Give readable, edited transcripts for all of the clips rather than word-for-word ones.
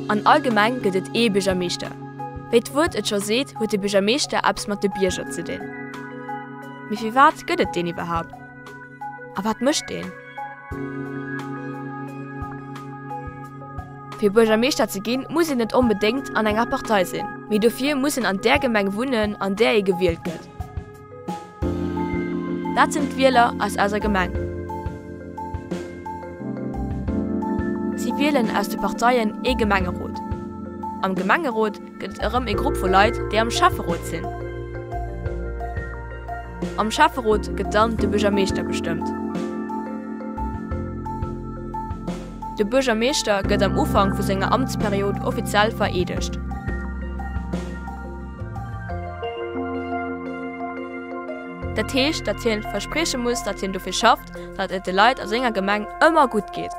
An all Gemeng gëtt et ee Buergermeeschter. Wéi d'Wuert et scho seet, huet de Buergermeeschter eppes mat de Bierger ze dinn. Mee firwat gëtt et deen iwwerhaapt? A wat mécht deen? Fir Buergermeeschter ze ginn, muss een net onbedéngt an enger Partei sinn, mee dofir muss een an där Gemeng wunnen, an där ee gewielt gëtt. Dat sinn d'Wieler aus eiser Gemeng. Si wielen aus de Parteien ee Gemengerot. Am Gemengerot gëtt et erëm ee Grupp vu Leit, déi am Schäfferot sinn. Am Schäfferot gëtt dann de Buergermeeschter bestëmmt. De Buergermeeschter gëtt am Ufank vu senger Amtsperiod offiziell vereedegt. Dat heescht, datt hien versprieche muss, datt hien dofir schafft, datt et de Leit a senger Gemeng ëmmer gutt geet.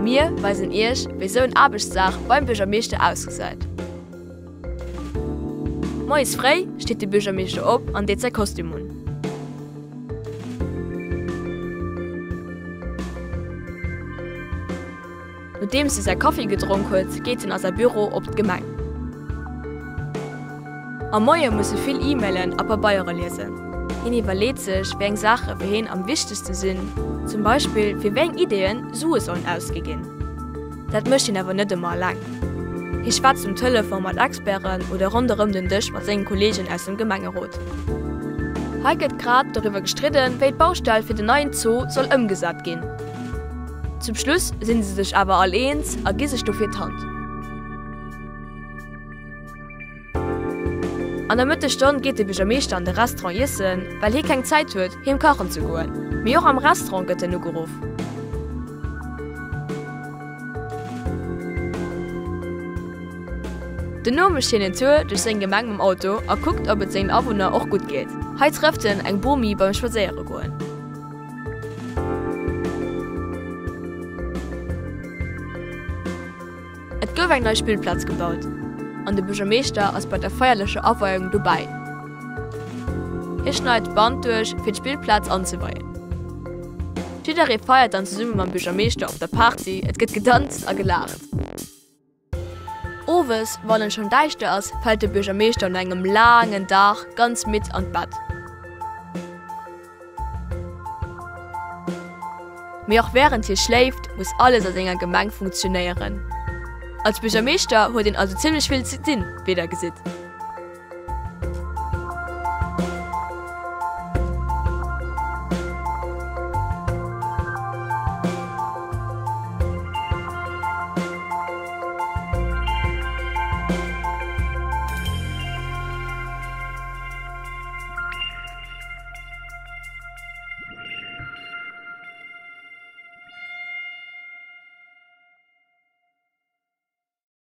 Mir weisen Iech, wéi sou en Aarbechtsdag beim Buergermeeschter ausgesäit. Moies fréi steet de Buergermeeschter op an deet säi Kostüm un. Nodeems e säi Kaffi gedronk huet, geet en a säi Büro op d'Gemeng. Am Moie muss e vill E-Mailen a Pabeiere liesen. Hien iwwerleet sech, wéi eng Saache fir hien am wichtegste sinn, zum Beispill fir wéi eng Ideeën Sue sollen ausgi ginn. Dat mécht hien awer net ëmmer eleng. Hie schwätzt um Telefon mat Experten oder ronderëm den Dësch mat sengen Kolleegen aus dem Gemengerot. Hei gëtt grad doriwwer gestridden, wéi d'Baustell fir den neien Zoo soll ëmgesat ginn. Zum Schluss sinn se sech awer all eens a gi sech dofir d'Hand. An der Mëttesstonn geet de Buergermeeschter an de Restaurant iessen, well hie keng Zäit huet, heem kachen ze goen. Mee och am Restaurant gëtt en ugeruff. Dono mécht hien en Tour duerch seng Gemeng mam Auto a kuckt, ob et sengen Awunner och gutt geet. Hei trëfft en eng Bomi beim Spadséiere goen. Et gouf eng nei Spillplaz gebaut an de Buergermeeschter ass bei der feierlecher Aweiung dobäi. Hie schneit d'Band duerch fir d'Spillplaz anzeweien. Jidderee feiert dann zesumme mam Buergermeeschter op der Party, et gëtt gedanzt a gelaacht. Owes, wann et schonn däischter ass, fält de Buergermeeschter no engem laangen Dag ganz midd an d'Bett. Mee och wärend hie schléift, muss alles a senger Gemeng funktionéieren. Als Buergermeeschter huet een also zimmlech vill ze dinn, wéi der gesitt.